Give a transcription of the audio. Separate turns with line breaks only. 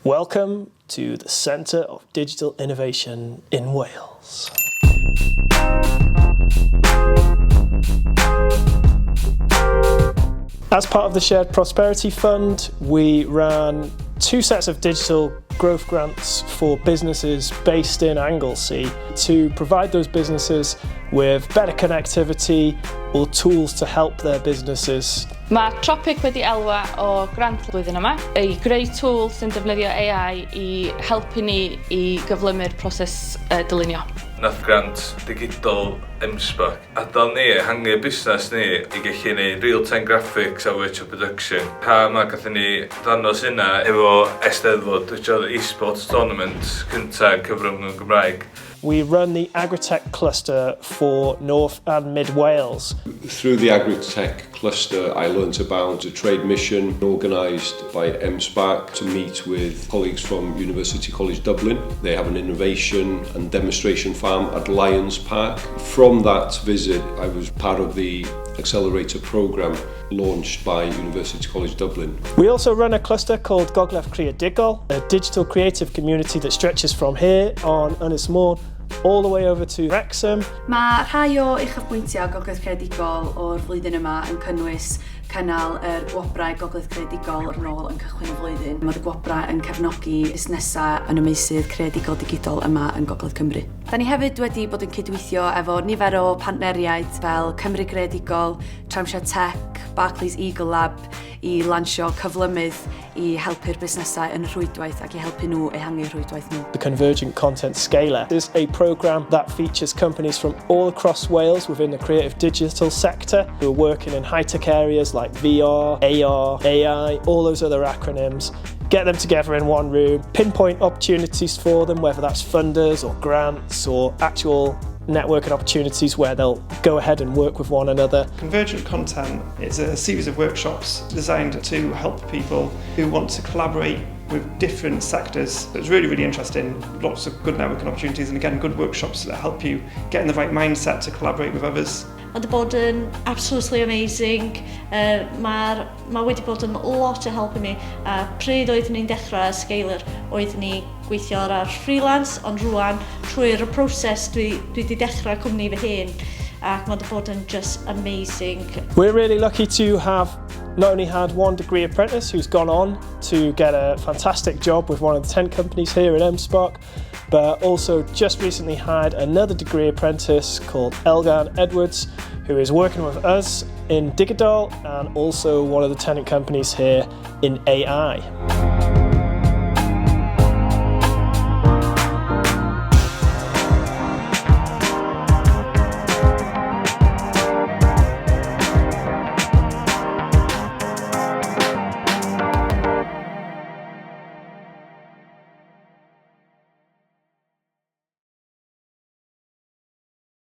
Welcome to the Centre of Digital Innovation in Wales. As part of the Shared Prosperity Fund, we ran two sets of digital growth grants for businesses based in Anglesey to provide those businesses with better connectivity or tools to help their businesses.
Mae Tropic wedi elwa o grant blwyddyn yma i greu tool sy'n defnyddio AI i helpu ni i gyflymu'r proses dylunio.
Nath grant digidol M-SParc adael ni ehangu busnes ni i gallu neud real-time graphics a virtual production. Ha yma gathon ni ddangos hynna efo Eisteddfod, which oedd e-sports tournament cynta cyfrwng yn Gymraeg.
We run the Agritech cluster for North and Mid Wales.
Through the Agritech cluster, I learnt about a trade mission organised by M-SParc to meet with colleagues from University College Dublin. They have an innovation and demonstration farm at Lions Park. From that visit, I was part of the accelerator programme launched by University College Dublin.
We also run a cluster called Gogledd Creadigol, a digital creative community that stretches from here on Ynys Môn all the way over to Wrexham.
Mae rhai o uchafbwyntiau Gogledd Creadigol o'r flwyddyn yma yn cynnwys cynnal yr Gwobrau Gogledd Creadigol yn ôl yn cychwyn y flwyddyn. Mae'r gwobrau yn cefnogi busnesau yn y meysydd creadigol digidol yma yn Gogledd Cymru. Da ni hefyd wedi bod yn cydweithio efo nifer o partneriaid fel Cymru Greadigol, Tramshed Tech, Barclays Eagle Lab i lansio cyflymydd i helpu'r busnesau yn y rhwydwaith ac i helpu nhw ehangu rhwydwaith nhw.
The Convergent Content Scaler is a program that features companies from all across Wales within the creative digital sector who are working in high-tech areas like VR, AR, AI, all those other acronyms. Get them together in one room, pinpoint opportunities for them, whether that's funders or grants or actual networking opportunities where they'll go ahead and work with one another.
Convergent Content is a series of workshops designed to help people who want to collaborate with different sectors. It's really, really interesting. Lots of good networking opportunities and, again, good workshops that help you get in the right mindset to collaborate with others.
Mae wedi bod yn absolutely amazing. Mae wedi bod yn lot o helpu mi. A pryd oeddwn ni'n dechrau Scaler, oeddwn ni gweithio ar freelance, ond rwan, trwy'r proses, dwi wedi dechrau cwmni fy hun. Ac mae wedi bod yn just amazing.
We're really lucky to have not only had one degree apprentice who's gone on to get a fantastic job with one of the 10 companies here in M-SParc, but also just recently hired another degree apprentice called Elgan Edwards, who is working with us in Digidol and also one of the tenant companies here in AI.